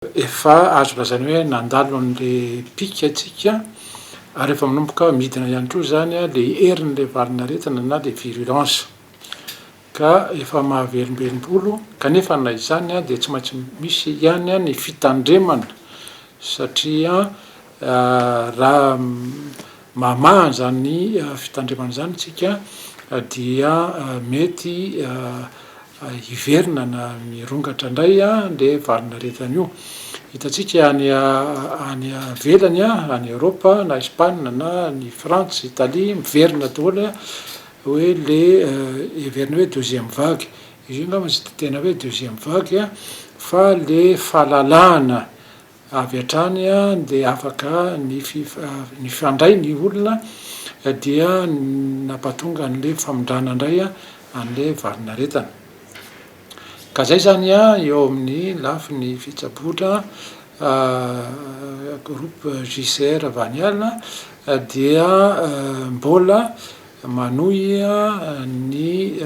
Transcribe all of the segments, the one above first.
Efa azo lazaina hoe nandalo an'le pic tsika ary efa manomboka midina ihany koa zany le herin'le valin'aretina na le virulence ka efa mahavelombelom-bolo kanefa na izany dia tsy maintsy misy ihany ny fitandremana satria raha mamaha an'izany fitandremana izany tsika dia mety hiverina na mirongatra indray le valin'aretina io. Hitantsika any any ivelany, any Eoropa na Espagne na ny Frantsa, Italie, miverina daholo hoe le heverina hoe deuxième vague. Izy io angamba tsy de tena hoe deuxième vague fa le fahalalahana Avy hatrany dia afaka nifandray ny olona dia nampatonga an'ilay famindrana indray an'ilay valin'aretina. Ka zay zany eo amin'ny lafiny fitsaboana groupe JCR Vaniala dia mbola manohy ny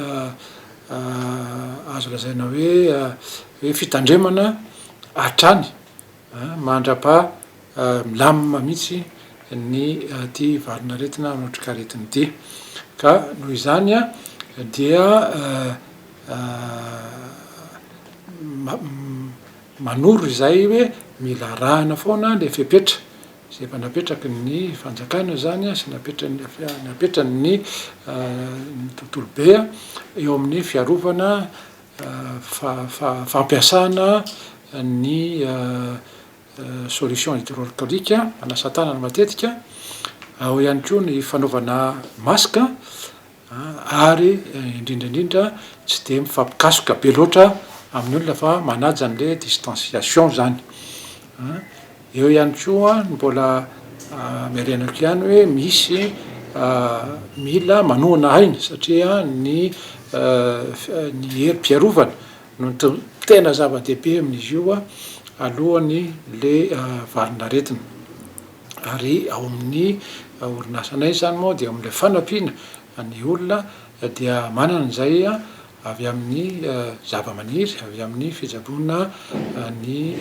azo lazaina hoe fitandremana hatrany mandrapaha milamina mihitsy ny ity valin'aretina otrikaretina ity. Ka noho izany dia manoro izay hoe mila arahana foana le fepetra izay efa napetraky ny fanjakana zany sy napetrany napetrany ny tontolo be eo amin'ny fiarovana fampiasana ny solution hydroalcoolique anasan-tanana matetika, ao ihany koa ny fanaovana masque ary indrindra indrindra tsy dia mifampikasoka be loatra amin'ny olona fa manaja an'le distanciation zany. Eo ihany koa ny mbola amerenako ihany hoe misy mila manohana aina satria ny ny herim-piarovana no tena zava-dehibe amin'izy io alohan'ny le valin'aretina. Ary ao amin'ny orinasanay izany moa dia ao amin'ilay fanampiana ny olona dia manana izay avy amin'ny zavamaniry, avy amin'ny fitsaboana ny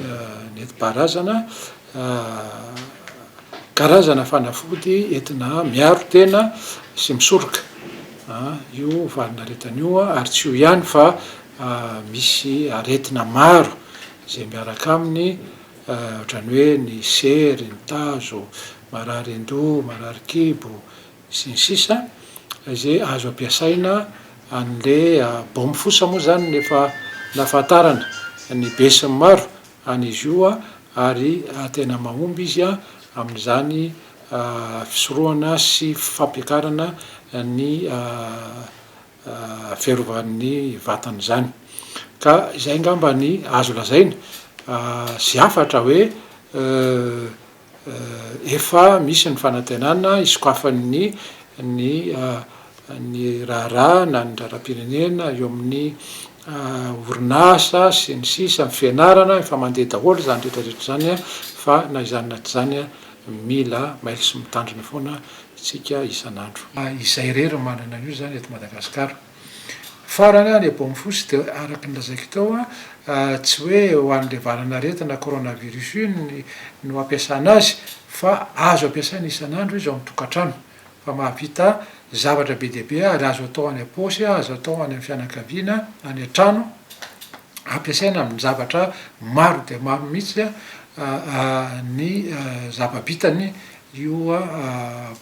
nentim-paharazana, karazana fanafody entina miaro tena sy misoroka io valin'aretina io ary tsy io ihany fa misy aretina maro izay miaraka aminy ohatran'ny hoe ny sery, ny tazo, marary an-doha, marary kibo, sy ny sisa izay azo ampiasaina an'le baume fosa moa zany no efa nahafantarana ny be sy ny maro an'izy io ary tena mahomby izy amin'izany fisorohana sy fampiakarana ny fiarovan'ny vatana izany. Ka izay angamba ny azo lazaina sy hafatra hoe Efa misy ny fanantenana hisokafan'ny ny ny raharaha na ny raharaham-pirenena eo amin'ny orinasa sy ny sisa, ny fianarana, efa mandeha daholo izany rehetra rehetra izany fa na izany na tsy izany mila mailo sy mitandrina foana isika isan'andro. Izay irery no manana an'io izany eto Madagasikara. Farany an, le Bonfosy dia araka ny lazaiko teo an, tsy hoe ho an'le valan'aretina coronavirus io ny no ampiasana azy fa azo ampiasaina isan'andro izy ao an-tokantrano fa mahavita zavatra be dia be ary azo atao any am-paosy, azo atao any amin'ny fianakaviana, any an-trano, ampiasaina amin'ny zavatra maro dia maro mihitsy ny zava-bitany io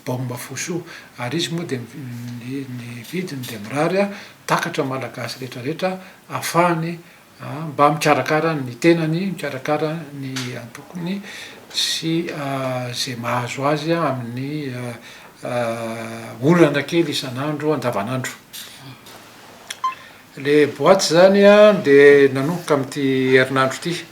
baomba fosy io ary izy moa dia ny ny vidiny dia mirary takatra malagasy rehetra rehetra ahafahany mba mikarakara ny tenany, mikarakara ny antokony sy ze mahazo azy amin'ny olana kely isan'andro andavanandro. Le boaty zany an de nanomboka amin'ity herinandro ity.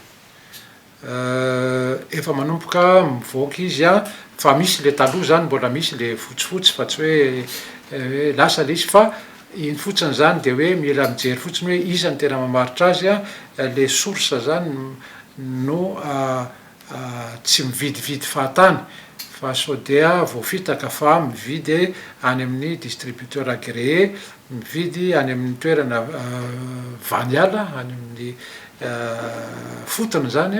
Efa manomboka mivoaka izy an, fa misy le taloha zany mbola misy le fotsifotsy fa tsy hoe hoe lasa le izy fa iny fotsiny zany de hoe mila mijery fotsiny hoe iza no tena mamaritra azy an, le source zany no tsy mividividy fahatany fa sao dia voafitaka fa mividy any amin'ny distributeur agréé Mividy any amin'ny toerana vaniala, any amin'ny fotony izany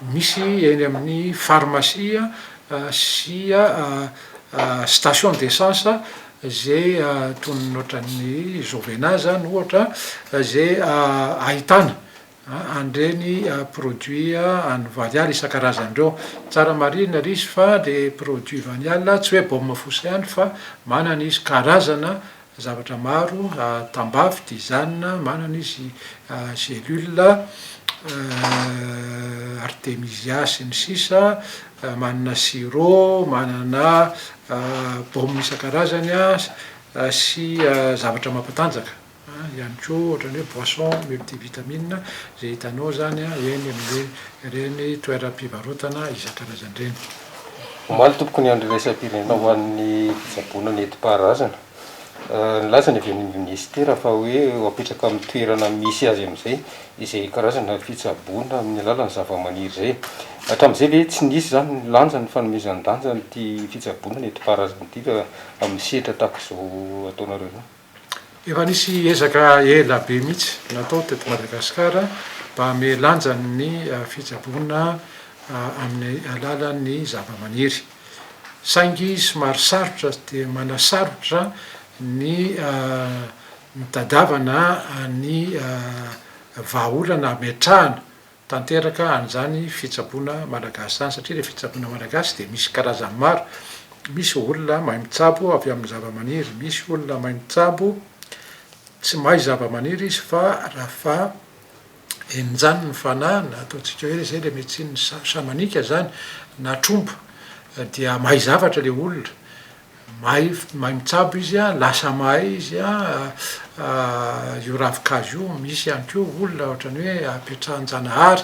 Misy eny amin'ny farmasia sy station d'essence ze toy ny ohatran'ny Jovena zany ohatra ze ahitana an'ireny produit an'ny Vaniala isan-karazany ireo. Tsara marihina ry izy fa le produit Vaniala tsy hoe baume fotsiny ihany fa manana izy karazana zavatra maro, tambavy, tisane, manana izy gélule, artemisia sy ny sisa, manana sirop, manana baume isan-karazany sy zavatra mampatanjaka. Ihany koa ohatran'ny hoe boisson multivitamine izay hitanao izany eny amin'ireny toeram-pivarotana isan-karazany ireny. Omaly tompoko ny andro iraisam-pirenena ho an'ny fitsaboana nentim-paharazana. Nilaza ny avy eo anivon'ny minisitera fa hoe ho apetraka amin'ny toerana misy azy amin'izay izay karazana fitsaboana amin'ny alalan'ny zavamaniry izay. Hatramin'izay ve tsy nisy izany ny lanja ny fanomezan-danja an'ity fitsaboana nentim-paharazana ity fa amin'ny sehatra tahaka izao ataonareo izao? Efa nisy ezaka ela be mihitsy natao teto Madagasikara mba hanome lanja ny fitsaboana amin'ny alalan'ny zavamaniry. Saingy somary sarotra dia manasarotra ny nitadiavana ny vahaolana hametrahana tanteraka an'izany fitsaboana malagasy izany satria ilay fitsaboana malagasy dia misy karazany maro, misy olona mahay mitsabo avy amin'ny zavamaniry, misy olona mahay mitsabo tsy mahay zavamaniry izy fa raha fa henjany ny fanahy na ataontsika hoe zay le médecine chamanique zany na tromba dia mahay zavatra le olona, Mahay mahay mitsabo izy an, lasa mahay izy an, io ravin-kazo io, misy ihany koa olona ohatran'ny hoe apetrahan-janahary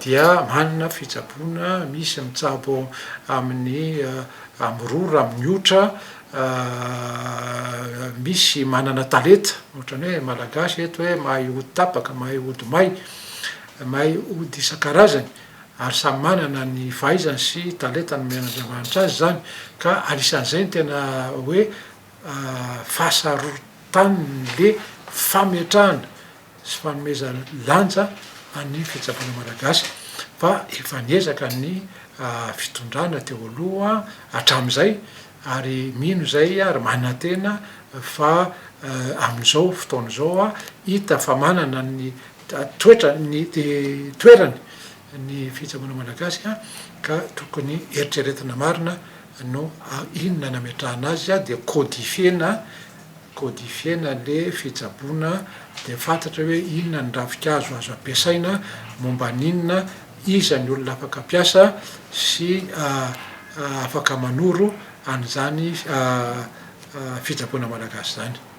dia manana fitsaboana, misy mitsabo amin'ny amin'ny rora, amin'ny otra, misy manana talenta ohatran'ny hoe malagasy eto hoe mahay ody tapaka, mahay ody may, mahay ody isan-karazany. ary samy manana ny fahaizany sy talenta nomen'Andriamanitra azy izany ka anisan'izay ny tena hoe fahasarotan'le fametrahana sy fanomezana lanja an'ny fitsaboana malagasy fa efa niezaka ny fitondrana teo aloha hatramin'izay ary mino izay ary manantena fa amin'izao fotoana izao hita fa manana ny toetra ny toerany ny fitsaboana malagasy ka tokony eritreretina marina no inona nametrahana azy dia codifier-na codifier-na le fitsaboana dia fantatra hoe inona ny ravinkazo azo ampiasaina momba ny inona iza ny olona afaka ampiasa sy afaka manoro an'izany fitsaboana malagasy izany.